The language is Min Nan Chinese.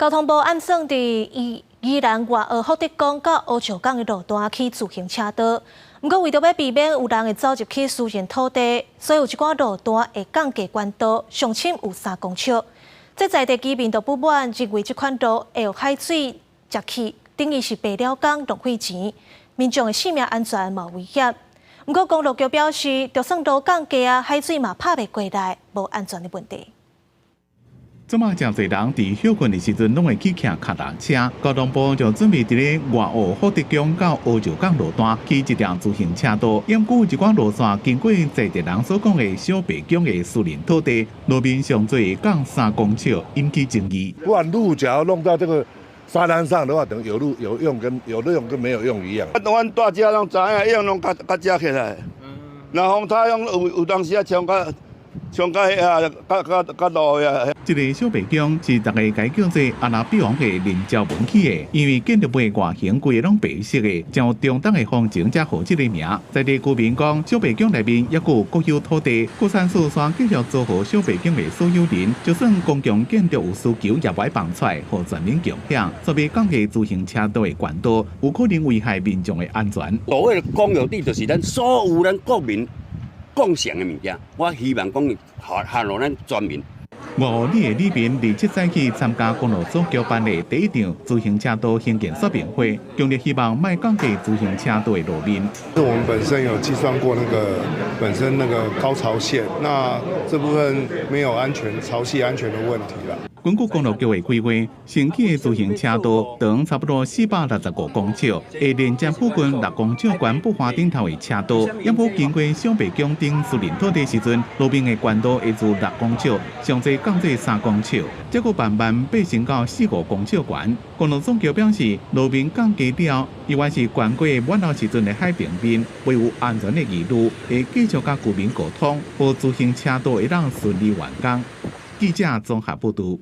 交通部按算佇宜宜蘭外澳福德宮到烏石港的路段起自行車道，毋過為著欲避免有人會走入去私人土地，所以有一寡路段會降低懸度，上深有3公尺。這在地居民都不滿，認為這款路會予海水食去，等於是白了工浪費錢，民眾的性命安全嘛有危險。毋過公路局表示，就算路降低啊，海水嘛拍袂過來，無安全的問題。這馬誠濟人佇歇睏的時陣，攏會去騎跤踏車。交通部就準備佇咧外澳福德宮到烏石港路段起一條自行車道。毋過一寡路線經過在地人所講的小白薑的私人土地，路面上濟降3公尺，引起爭議。不然路假如弄到這個沙灘上的話，等於有路有用跟有用跟沒有用一樣。阮蹛遮攏知影，用攏較較遮起來。若風台風有有當時啊，衝甲衝甲遐啊，較較較路遐。這个小白薑是大家共叫做阿拉伯王的林昭文起的，因為建築物外形規个攏白色的，像中東的風情才予這个名。在地居民講，小白薑內面猶閣有國有土地，國產署煞繼續租予小白薑的所有人，就算公共建築有需求，也袂放出來予全民共享。所以降低自行車道的懸度，有可能危害民眾的安全。所謂的公有地，就是咱所有咱國民共享的物件。我希望講，予予咱全民。外澳里的里民27早起參加公路總局辦的第一場自行車道興建說明會，強烈希望莫降低自行車道的路面。我們本身有計算過那個本身那個高潮線，那這部分沒有安全潮汐安全的問題啦。根據公路局的規劃，新起的自行車道長差不多465公尺，會連接附近6公尺懸布花頂頭的車道。毋過經過小白薑頂私人土地時陣，路面的懸度會自6公尺上濟降至3公尺，這閣慢慢爬升到4、5公尺懸。公路總局表示，路面降低了，猶原是懸過滿潮時陣的海平面，袂有安全的疑慮，會繼續佮居民溝通，予自行車道會當順利完工。記者綜合報導。